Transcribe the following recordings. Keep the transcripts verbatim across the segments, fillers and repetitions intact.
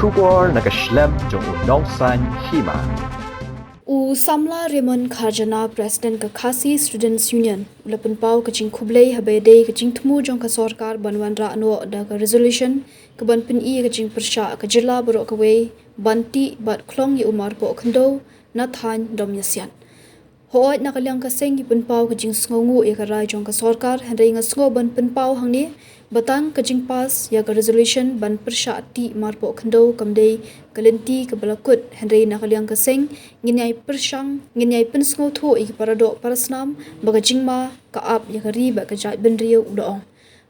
Khubor na ka shlem jong u Nongsaiñ Hima. U samla Raymond Kharjana, President ka Khasi Students Union, u la pynpaw ka jingkhublei haba ïadei ka jingthmu jong ka sorkar ban wanrah noh da ka resolution kaban pyni ïa ka jingpyrshah ka jylla baroh kawei ban tih bad khlong ïa u marpoh khyndew na thaiñ Domïasiat. Hooid, na ka liang ka seng ngi pynpaw ka jingsngewnguh ïa ka rai jong ka sorkar, hynrei nga sngew ban pynpaw hangne ba tang ka jingpass ïa ka resolution ban pyrshah tih marpoh khyndew kam dei ka lynti kaba la kut, hynrei na ka liang ka seng ngin ïai pyrshang, ngin ïai pynsngewthuh ïa ki paradoh parasnam ba ka jingma ka ap ïa ka ri bad ka jaitbynriew, u la ong.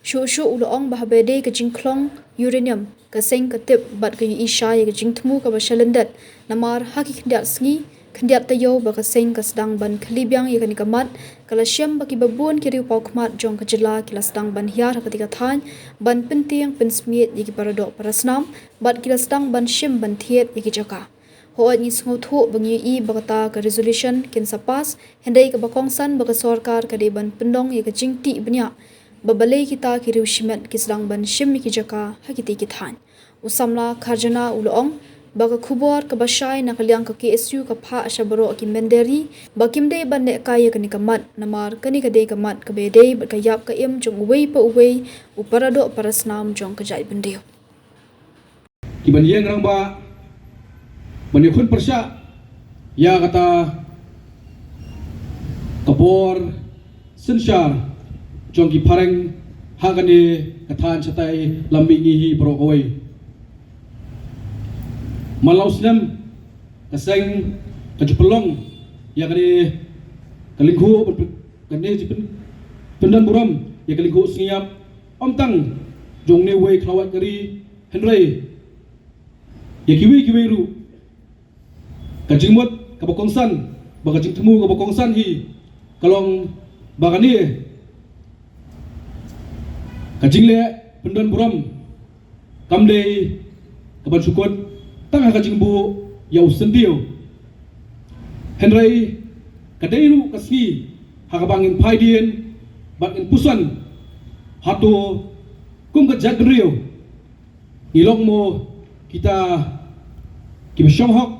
Shuh shuh u la ong ba haba ïadei ka jingkhlong uranium, ka seng ka tip bad ka ïohi shai ïa ka jingthmu kaba shalyndet, namar ha ki khyndiat sngi, khyndiat taïew ba ka seng ka sdang ban khylli biang ïa kane ka mat, ka la shem ba kiba bun ki riew paw khmat jong ka jylla ki la sdang ban hiar ha katei ka thaiñ ban pyntieng pynsmiej ïa ki paradoh parasnam bad ki la sdang ban shim ban thied ïa ki jaka. Hooid, ngi sngewthuh ba ngi ïohi ba kata ka resolution kin sa pass, hynrei kaba kongsan ba ka sorkar ka dei ban pynlong ïa ka jingtih bniah ba balei kita ki riew shimet ki sdang ban shim ïa ki jaka ha kitei ki thaiñ. U samla Kharjana u la ong ba ka khubor kaba shai na ka liang ka K S U ka phah sha baroh ki mynder ri ba kim dei ban lehkai ïa kane ka mat, namar kane ka dei ka mat kaba ïadei bad ka ïap ka im jong uwei pa uwei u paradoh parasnam jong ka jaitbynriew. Kiban ïeng rangbah ban ïakhun pyrshah ïa kata ka por synshar jong ki phareng ha kane ka thaiñ shatai lam mihngi hi baroh kawei. Man la u snem ka seng ka ju pynlong ïa kane ka lyngkhuh, kane ju pyn-, pyndon burom ïa ka lyngkhuh sngi ïap, ym tang jong une uwei khlawait ka ri, hynrei ïa kiwei kiwei ruh. Ka jingmut kaba kongsan bad ka jingthmu kaba kongsan hi ka long ba kane ka jingleh pyndon burom kam dei kaban shu kut tang ha ka jingbuh ïa u syntiew, hynrei ka dei ruh ka sngi ha kaba ngin phai dien bad ngin puson hato kum ka jaitbynriew ngi long mo kita kiba shong hok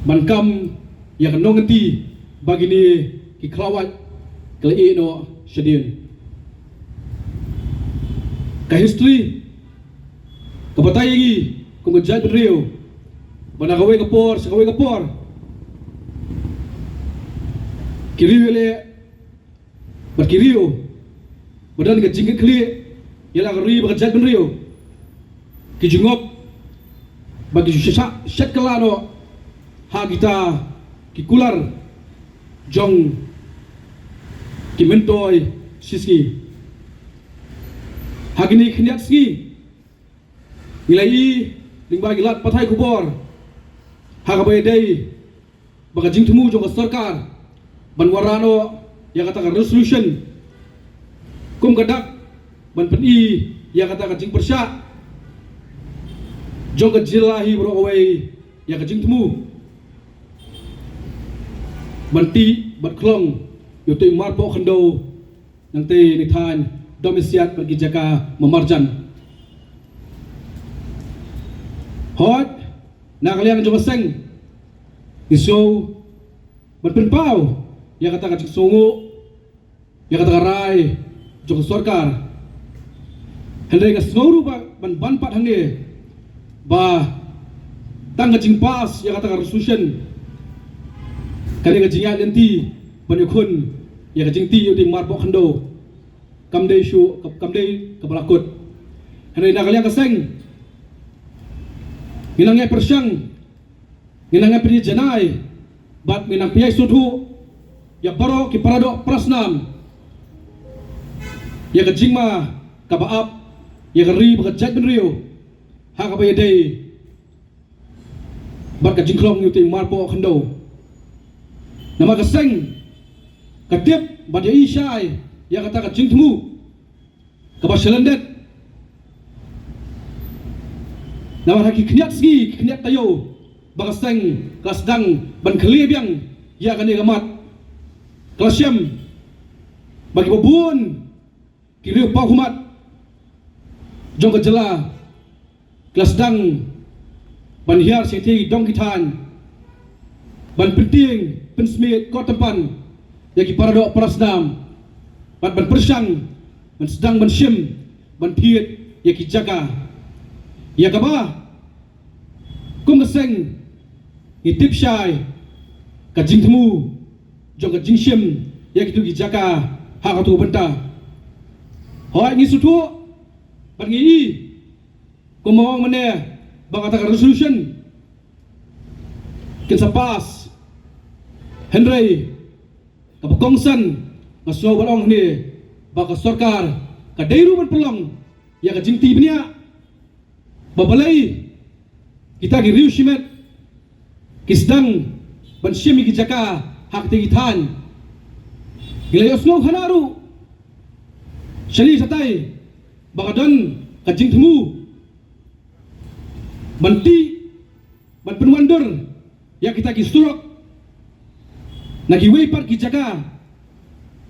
ban kam ïa ka nongkynti ba kine ki khlawait ki la ïeh noh shadien. Ka history ka batai ïa ngi kum ka jaitbynriew ba na kawei ka por sha kawei ka por ki riew ïaleh bad ki riew ba don ka jingkitkhlieh ïa la ka ri bad ka jaitbynriew ki ju ngop bad ki ju sha-, sha-, shet kylla noh ha kita ki kular jong ki myntoi shisngi. Ha kine khyndiat sngi ngi la ïohi lyngba ki lad pathai khubor ha kaba ïadei bad ka jingthmu jong ka sorkar ban wanrah noh ïa kata ka resolution kum ka dak ban pyni ïa kata ka jingpyrshah jong ka jylla hi baroh kawei ïa ka jingthmu ban tih bad khlong ïa utei u marpoh khyndew nangtei na thaiñ Domïasiat bad ki jaka marjan. Hooid, na ka liang jong ka seng ngi sngew ban pynpaw ïa kata ka jingsngewnguh ïa kata ka rai jong ka sorkar. Hynrei nga sngew ruh ba ban ban pat hangne ba tang ka jingpass ïa kata ka resolution ka dei ka jingïaid lynti ban ïakhun ïa ka jingtih ïa utei u marpoh khyndew kam dei shuh, kam dei kaba la kut. Hynrei na ka liang ka seng ngi nang ïai pyrshang, ngi nang ïai pynïaid janai bad ngi nang pynïaid sngewthuh ïa baroh ki paradoh parasnam ïa ka jingma kaba ap ïa ka ri bad ka jaitbynriew ha kaba ïadei bad ka jingkhlong ïa utei u marpoh khyndew. Namar ka seng ka tip bad ïohi shai ïa kata ka jingthmu kaba shalyndet. Namar ha ki khyndiat sngi, ki khyndiat taïew ba ka seng ka la sdang ban khylli biang ïa kane ka mat, ka la shem ba kiba bun ki riew paw khmat jong ka jylla la sdang ban hiar sha kito ki dong ki thaiñ, ban pyntieng pynsmiej kot tympan ïa ki paradoh parasnam, bad ban pyrshang ban sdang ban shim ban thied ïa ki jaka, ïa kaba kum ka seng ngi tip shai ka jingthmu jong ka jingshim ïa kito ki jaka ha kato ka bynta. Hooid, ngi sngewthuh bad ngi i kumba ong mynne ba kata ka resolution kin sa pass. Hynrei kaba kongsan, nga sngew ban ong hangne ba ka sorkar ka dei ruh ban pynlong ïa ka jingtip bniah ba balei kita ki riew shimet ki sdang ban shim ïa ki jaka ha kata ki thaiñ. Ngi la ïohsngew khana ruh shane shatai ba ka don ka jingthmu ban tih, ban pynwandur ïa kita ki surok na kiwei pat ki jaka,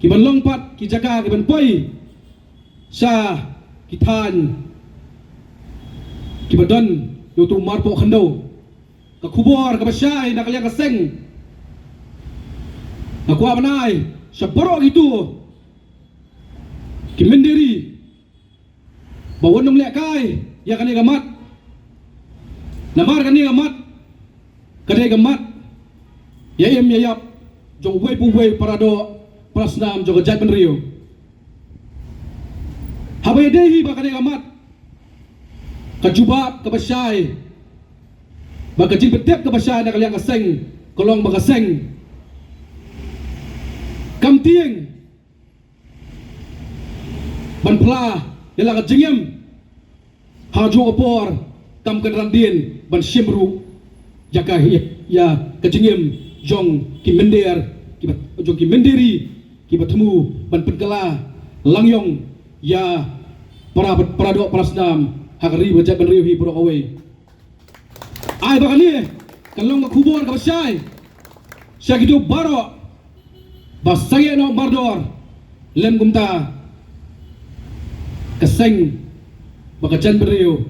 ki ban long pat ki jaka ki ban poi sha ki thaiñ ki ba don ïa uto u marpoh khyndew. Ka khubor kaba shai na ka liang ka seng, nga kwah ban ai sha baroh kito ki mynder ri ba wat nym lehkai ïa kane ka mat. Namar kane ka mat ka dei ka mat ïa im ïa ïap jong uwei pa uwei u paradoh parasnam jong ka jaitbynriew. Haba ïadei hi ba kane ka mat, ka jubab kaba shai bad ka jingpyntip kaba shai na ka liang ka seng ka long ba ka seng kam tieng ban phla ïa la ka jingim ha kajuh ka por, kam kynran dien ban shim ruh ïa ka, ïa ka jingim jong ki mynder, ki ba, jong ki mynder ri ki ba thmu ban pynkylla langïong ïa para, paradoh parasnam ha ka ri bad ka jaitbynriew hi baroh kawei. Ai ba kane kan long ka khubor kaba shai sha kito baroh ba sangeh noh mardor, lem kumta ka seng bad ka jaitbynriew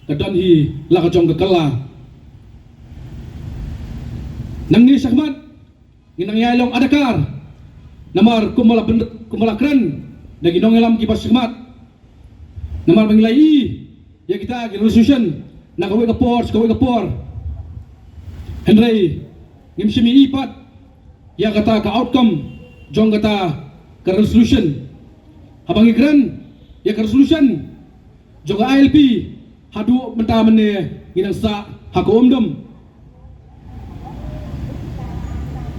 ka don hi la ka jong ka kylla. Nangne shakhmat ngin nang ïai long adakar, namar kumba la byn-, kumba la kren da ki nongïalam ki ba shakhmat. Namar ba ngi la i ïa kita ki resolution na kawei ka por sha kawei ka por, hynrei ngim shym i pat ïa kata ka outcome jong kata ka resolution. Haba ngi kren ïa ka resolution jong ka I L P haduh mynta mynne ngi nang sah ha ka umdum.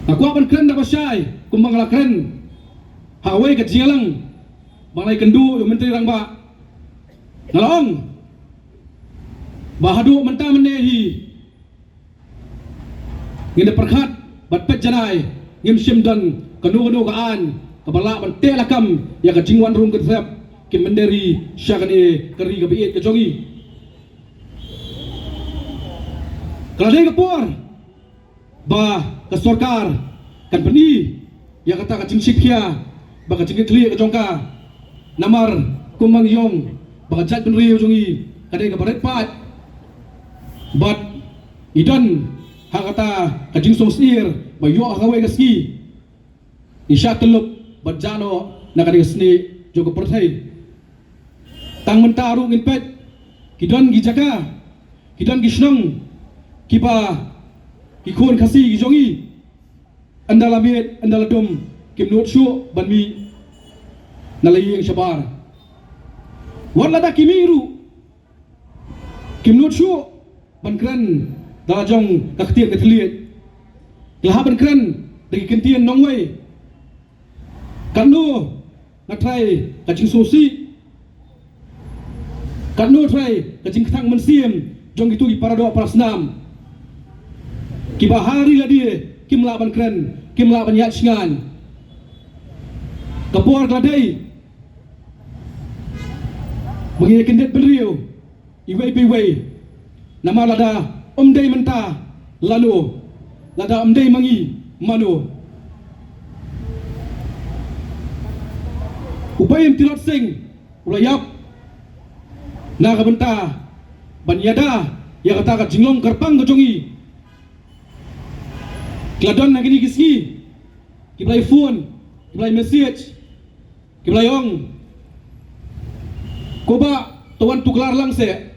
Nga kwah ban kren da ba shai kumba nga la kren ha kawei ka jingïalang ba nga la ïakynduh ïa u Myntri Rangbah. Nga la ong ba haduh mynta mynne hi ngin da pyrkhat bad peit janai, ngim shym don kano kano ka aiñ kaba lah ban teh lakam ïa ka jingwan rung kynthep ki mynder ri sha kane ka ri kaba ïeit ka jong ngi. Ka la dei ka por ba ka sorkar kan pyni ïa kata ka jingshit khia bad ka jingkitkhlieh ka jong ka. Namar kumba ngi ong ba ka jaitbynriew jong ngi ka dei kaba rit paid bad i don ha kata ka jingsngewsih ba ïoh ha kawei ka sngi i shah tyllup bad jah noh na kane ka snieh jong ka pyrthei. Tang mynta ruh ngin peit ki don ki jaka, ki don ki shnong kiba ki khun Khasi ki jong ngi ynda la miet ynda la dum kim nud shuh ban mih na la ïing shabar. Wat lada ki mih ruh kim nud shuh ban kren da la jong ka ktien ka thylliej. Ki la hap ban kren da ki kyntien nongwei. Katno nga trai ka jingsngewsih, katno trai ka jingkthang mynsiem jong kito ki paradoh parasnam kiba ha ri lade kim lah ban kren, kim lah ban ïaid shngaiñ. Ka por ka la dei ba ngi ïa kyndit bynriew iwei pa iwei. Namar lada ym dei mynta lano, lada ym dei ma ngi mano? U Bah Ïem Tirot Sing u la ïap na ka bynta ban ïada ïa kata ka jinglong kyrpang ka jong ngi. Ki la don ha kine ki sngi kiba la phone, kiba la message, kiba la ong, ko bah, to wan tuklar lang seh,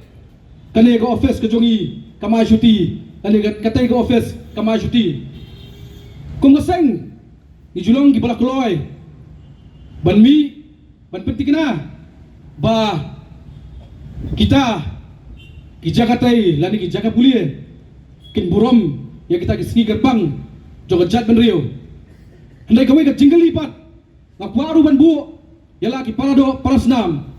kane ka office ka jong ngi kam ai shuti, kane ka, kata ka office kam ai shuti. Kum ka seng ngi ju long kiba la kloi ban mih, ban pynthikna ba kita ki jaka tei lane ki jaka pule kin burom ïa kita ki sngi kyrpang jong ka jaitbynriew. Hynrei kawei ka jingkylli pat nga kwah ruh ban buh ïa la ki para doh para snam.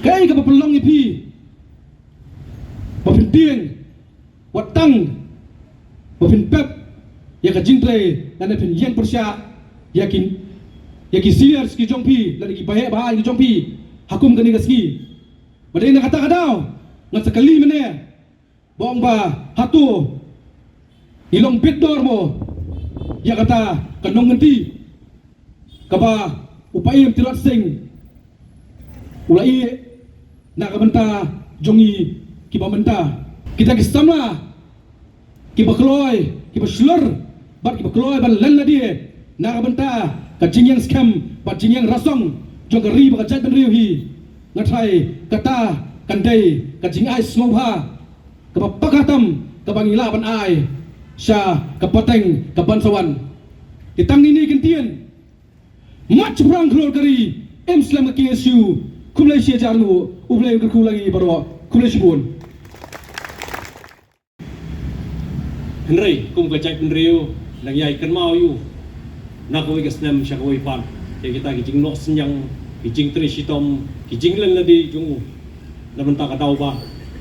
Kaei kaba pynlong ïa phi ba phin tieng wat tang ba phin pep ïa ka jingtrei lane phin ïeng pyrshah ïa ki, ïa ki seniors ki jong phi lane ki baheh bahaiñ ki jong phi ha kum kane ka sngi? Ba dei na kata ka daw ngan sa kylli mynne ba ong ba hato ngi long bit dor mo ïa kata ka nongmynti kaba u Paiem Tirot Sing u la ïeh na ka bynta jong ngi kiba mynta. Kita ki samla kiba kloi, kiba shlur bad kiba kloi ban len lade na ka bynta ka jingïeng skhem bad jingïeng rasong jong ka ri bad ka jaitbynriew hi. Nga tharai kata kan dei ka jingai sngewbha kaba paka tam kaba ngi lah ban ai sha ka pateng ka ban sa wan. Te tang ine i kyntien, mat shaphrang khlur ka ri, im slem ka K S U. Khublei shihajar nguh. U Blei un kyrkhu lang ïa ngi baroh. Khublei shibun. Hynrei kum ka jaitbynriew nang ïai kynmaw ïa u na kawei ka snem sha kawei pat ïa kita ki jingnoh synñiang, ki jingtrei shitom, ki jinglen lade jong u na bynta ka daw ba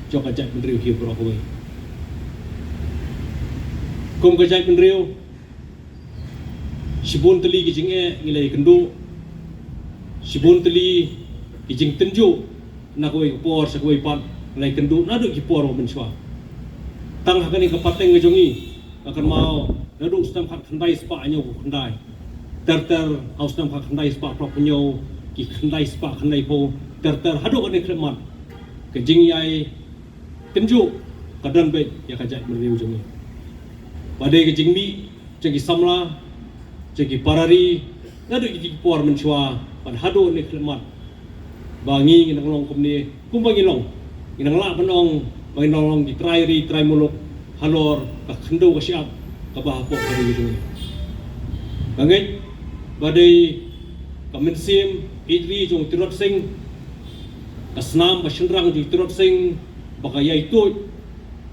jong ka jaitbynriew hi baroh kawei. Kum ka jaitbynriew shibun tylli ki jingeh ngi la ïakynduh, shibun tylli ki jingtynjuh na kawei ka por sha kawei pat ngi la ïakynduh naduh ki por ba mynshuwa. Tang ha kane ka pateng ka jong ngi nga kynmaw naduh u snem khatkhyndai spah hynñiewphew khyndai ter ter ha u snem khatkhyndai spah phraphew hynñiew, ki khyndai spah khyndaiphew ter ter haduh kane khyllipmat ka jingïai tynjuh ka don beit ïa ka jaitbynriew jong ngi. Ba dei ka jingmih jong ki samla, jong ki para ri naduh ki por mynshuwa bad haduh kane khyllipmat ba ngi ngi nang long kumne kumba ngi long, ngi nang lah ban ong ba ngi nang long ki trai ri trai muluk halor ka khyndew ka shyiap kaba hapoh ka ri jong ngi. Nga ngeit ba dei ka mynsiem ïeit ri jong u Tirot Sing, ka snam ba shynrang jong u Tirot Sing ba ka ïai tuid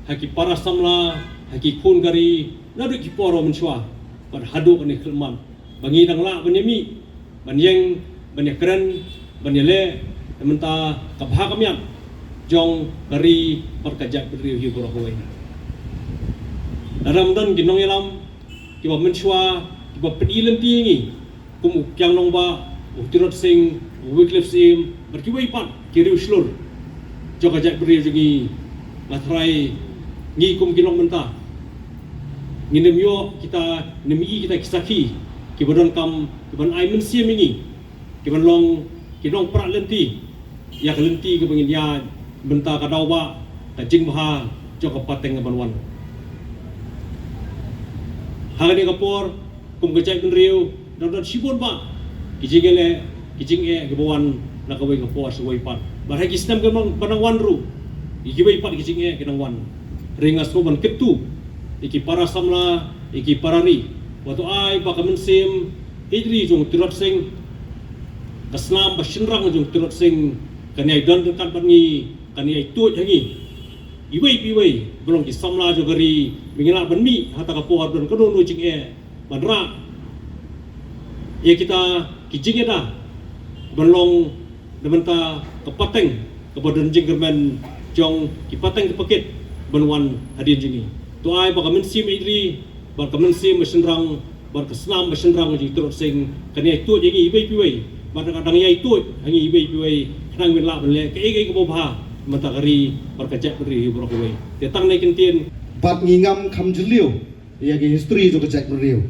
ha ki para samla, ha ki khun ka ri naduh ki por mynshuwa bad haduh kane khyllipmat ba ngi dang lah ban ïa mih, ban ïeng, ban ïa kren, ban ïa leh na bynta ka bha ka miat jong ka ri bad ka jaitbynriew hi baroh kawei. Lada ym don ki nongïalam kiba mynshuwa kiba pyni lynti ïa ngi kum u Kiang Nangbah, u Tirot Sing, u Wycliffe Syiem bad kiwei pat ki riewshlur jong ka jaitbynriew jong ngi, nga tharai ngi kum ki nongmynta ngin ym ïoh kita, ngin ym ïoh kita ki sakhi kiba donkam kiban ai mynsiem ïa ngi kiban long ki nongpra lynti ïa ka lynti kaba ngin ïaid bynta ka daw ba ka jingbha jong ka pateng kaban wan. Ha kane ka por kum ka jaitbynriew dang don shibun ba ki jingeh, ki jingeh kiba wan na kawei ka por sha kawei pat bad ha ki snem kiba nang wan ruh ïa kiwei pat ki jingeh ki nang wan. Hynrei nga sngew ban kyntu ïa ki para samla, ïa ki para ri, wat ai ba ka mynsiem ïeit ri jong u Tirot Sing, ka snam ba shynrang jong u Tirot Sing kan ïai don ryngkat bad ngi, kan ïai tuid ha ngi iwei pa iwei ba long ki samla jong ka ri, ba ngin lah ban mih ha kata ka por don kano kano jingeh ban rah ïa kita ki jingeh da ban long na bynta ka pateng kaba don jingkyrmen jong ki pateng ki pakit ban wan hadien jong ngi. To ai ba ka mynsiem ïeit ri bad ka mynsiem ba shynrang bad ka snam ba shynrang jong u Tirot Sing kan ïai tuid ha ngi iwei pa iwei bad ka dang ïai tuid ha ngi iwei pa iwei khnang ngin lah ban leh kaei kaei kaba bha na bynta ka ri bad ka jaitbynriew hi baroh kawei. Te tang ne kyntien. Bad ngi ngam kham jylliew ïa ka history jong ka jaitbynriew.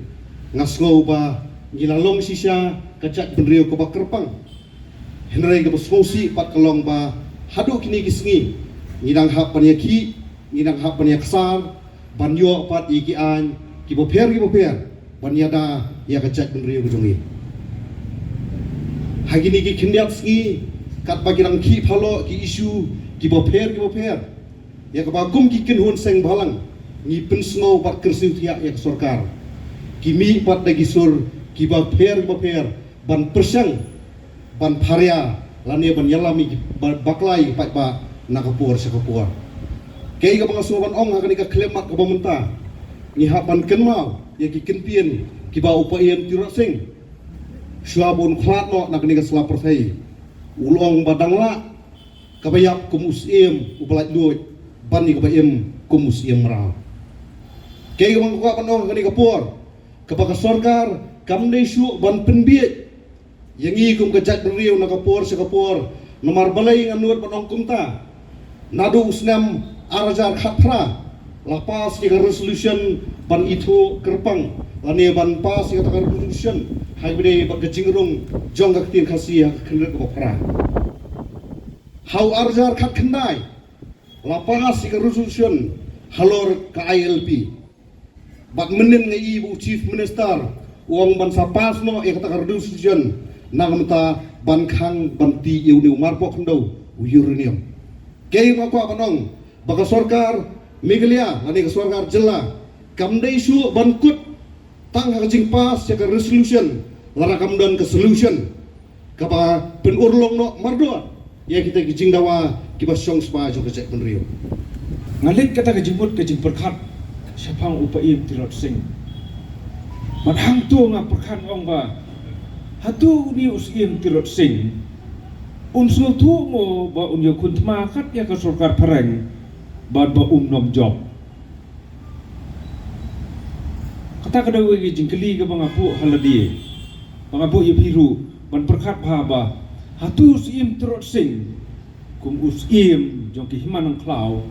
Nga sngew ba ngi la long shisha ka jaitbynriew kaba kyrpang. Hynrei kaba sngewsih pat ka long ba haduh kine ki sngi ngi dang hap ban ïakhih, ngi dang hap ban ïaksar, ban ïoh pat ïa ki aiñ kiba pher kiba pher ban ïada ïa ka jaitbynriew ka jong ngi. Ha kine ki khyndiat sngi, katba ki dang khih phalok ki issue kiba pher kiba pher, ïa kaba kum ki kynhun seng bhalang ngi pynsngew bad kyrsiew thiah ïa ka sorkar. Ki mih pat da ki sur kiba pher kiba pher ban pyrshang, ban pharia lane ban ïalam ïa ki ba-, bakla ïa ki paidbah na ka por sha ka por. Kaei kaba nga sngew ban ong ha kane ka khyllipmat kaba mynta, ngi hap ban kynmaw ïa ki kyntien kiba u Paiem Tirot Sing, shuwa ba un khlad noh na kane ka sla pyrthei, u la ong ba dang lah kaba ïap kum u syiem uba laitluid ban ïa kaba im kum u syiem mraw. Kaei kaba nga kwah ban ong ha kane ka por, kaba ka sorkar kam dei shuh ban pynbiej ïa ngi kum ka jaitbynriew na ka por sha ka por. Namar balei nga nud ban ong kumta? Naduh u snem ar hajar khatphra la pass ïa ka resolution ban ithuh kyrpang lane ban pass ïa kata ka resolution ha kaba ïadei bad ka jingrung jong ka ktien Khasi ha ka khyndiat kaba phra. Ha u ar hajar khatkhyndai la pass ïa ka resolution halor ka I L P. Bad mynnin nga i ba u Chief Minister u ong ban sa pass noh ïa kata ka resolution na ka bynta ban khang ban tih ïa une u marpoh khyndew, u uranium. Kaei nga kwah ban ong, ba ka sorkar Meghalaya lane ka sorkar jylla kam dei shuh ban kut tang ha ka jingpass ïa ka resolution, lada kam don ka solution kaba pynurlong noh mardor ïa kita ki jingdawa kiba shong spah jong ka jaitbynriew. Nga leit kata ka jingmut ka jingpyrkhat shaphang u Paiem Tirot Sing. Bad hangto nga pyrkhat ong ba, hato une u Syiem Tirot Sing un sngewthuh mo ba un ïakhun thma kat ïa ka sorkar phareng bad ba um nym jop? Kata ka dei kawei ka jingkylli kaba nga buh ha lade, ba nga buh ïa phi ruh ban pyrkhat bha ba, hato u Syiem Tirot Sing kum u Syiem jong ki Hima Nongkhlaw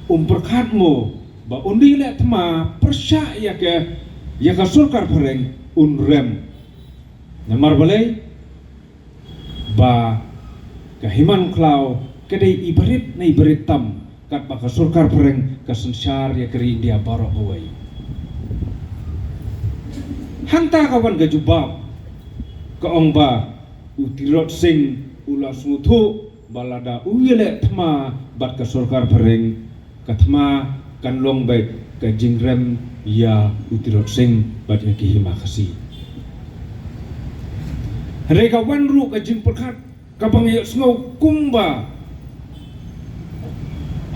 um pyrkhat mo ba un dei leh thma pyrshah ïa ka, ïa ka sorkar phareng? Un rem. Namar balei? Ba ka Hima Nongkhlaw ka dei i barit na i barit tam katba ka sorkar phareng ka synshar ïa ka ri India baroh kawei. Hangta ka wan ka jubab, ka ong ba u Tirot Sing u la sngewthuh ba lada u ïaleh thma bad ka sorkar phareng, ka thma kan long beit ka jingrem ïa u Tirot Sing bad ïa ki Hima Khasi. Hynrei ka wan ruh ka jingpyrkhat kaba nga ïohsngew kumba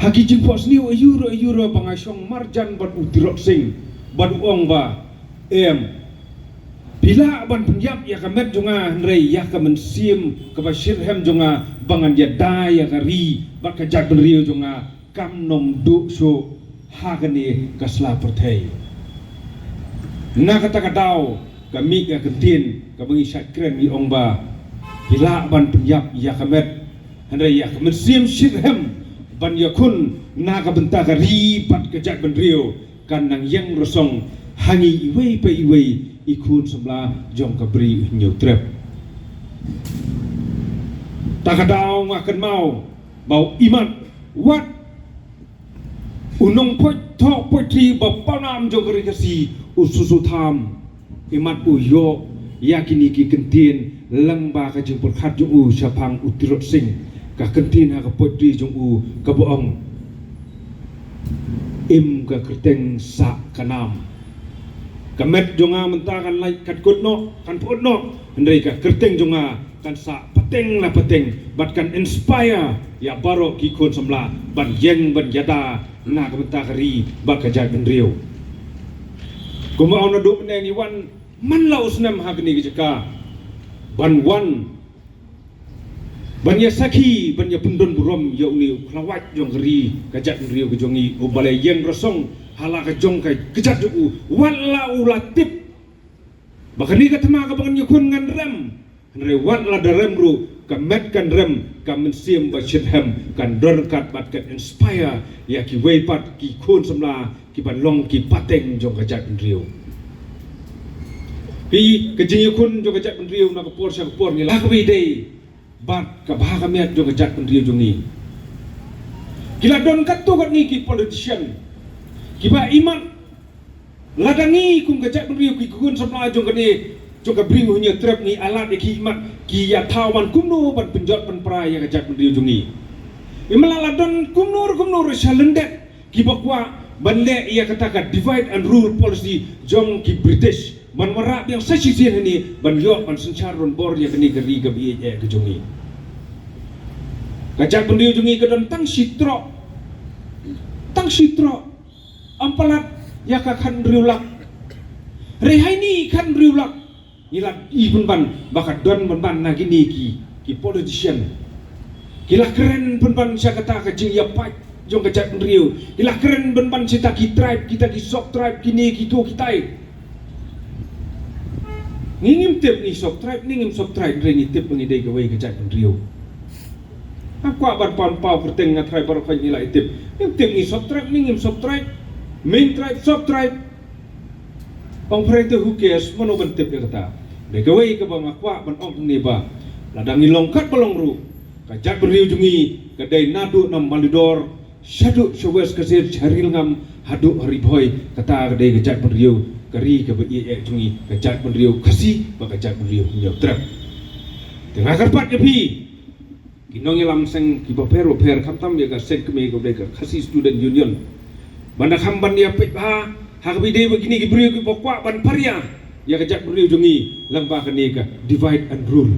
ha ki jingphohsniew aiu ruh aiu ruh ba nga shong marjan bad u Tirot Sing bad u ong ba, em, phi lah ban pynïap ïa ka met jong nga, hynrei ïa ka mynsiem kaba shitrhem jong nga ba ngan ïada ïa ka ri bad ka jaitbynriew jong nga kam nym duh shuh ha kane ka sla pyrthei. Na kata ka daw ka mih ka ktien kaba ngi shait kren, ngi ong ba, phi lah ban pynïap ïa ka met, hynrei ïa ka mynsiem shitrhem ban ïakhun na ka bynta ka ri bad ka jaitbynriew kan nang ïeng rasong ha ngi iwei pa iwei i khun samla jong ka Bri u Hynñiewtrep. Ta ka daw nga kynmaw ba u imat wat u nongphoit thoh poetry ba pawnam jong ka ri Khasi, u Susu Tham, imat u ïoh ïa kine ki kyntien lyngba ka jingpyrkhat jong u shaphang u Tirot Sing. Ka kyntien ha ka poetry jong u kaba ong, im ka kyrteng sah ka nam. Ka met jong nga mynta kan lait katkut noh, kan pyut noh, hynrei ka kyrteng jong nga kan sah pateng la pateng bad kan inspire ïa baroh ki khun samla ban ïeng ban ïada na ka bynta ka ri bad ka jaitbynriew. Kumba ong naduh mynne ngi wan man la u snem ha kane ka jaka ban wan ban ïa sakhi, ban ïa pyndon burom ïa une u khlawait jong ka ri ka jaitbynriew ka jong ngi, uba la ïeng rasong ha la ka jong ka kjat jong u. Wat la u la tip ba kane ka thma kaba ngan ïakhun ngan rem, hynrei wat la da rem ruh ka met kan rem, ka mynsiem ba shitrhem kan don ryngkat bad kan inspire ïa kiwei pat ki khun samla kiban long ki pateng jong ka jaitbynriew. Phi, ka jingïakhun jong ka jaitbynriew na ka por sha ka por ngi la kawei dei Bad ka bha ka miat jong ka jaitbynriew jong ngi. Ki la don katto katne ki politician kiba imat, lada ngi kum ka jaitbynriew ki khun samla jong kane, jong ka Bri Hynñiewtrep, ngi ailad ïa ki imat, ki ïa thaw ban kumno ban pynjot pynpra ïa ka jaitbynriew jong ngi. Imat la don kumno kumno ruh sha lyndet kiba kwah ban leh ïa kata ka divide and rule policy jong ki British, ban wanrah biang sa shisien hangne ban ïoh ban synshar donbor ïa kane ka ri kaba ïeit eh ka jong ngi. Ka jaitbynriew jong ngi ka don tang shi troh, tang shi troh, ym palat ïa ka khathynriew lak. Hynrei haini khathynriew lak, ngi la ïohi pynban ba ka don pynban na kine ki, ki politician. Ki la kren pynban sha kata ka jingïapait jong ka jaitbynriew. Ki la kren pynban sha kita ki tribe, kita ki sub tribe, kine kito kitai. Ngi ngim tip ngi sub tribe, ngi ngim sub tribe, hynrei ngi tip ba ngi dei kawei ka jaitbynriew. Nga kwah ban pan paw kyrteng, nga trai baroh khoit ngi la ïa tip. Ngim tip ngi sub tribe, ngi ngim sub tribe. Main tribe, sub tribe. Ong pyrshah te, who cares, mano ban tip ïa kata. Dei kawei kaba nga kwah ban ong hangne ba lada ngi long katba long ruh, ka jaitbynriew jong ngi ka dei naduh na Mawlai Dor shaduh sha West Khasi, sha Rilngam haduh ha Ri Bhoi, kata ka dei ka jaitbynriew, ka ri kaba ïeit eh jong ngi, ka jaitbynriew Khasi bad ka jaitbynriew Hynñiewtrep. Te nga kyrpad ïa phi ki nongïalam seng kiba pher ba pher, khamtam ïa ka seng kmie kaba dei ka Khasi Student Union, ban da kham ban ïa peit bha ha kaba ïadei bad kine ki briew kiba kwah ban pharia ïa ka jaitbynriew jong ngi lyngba kane ka divide and rule.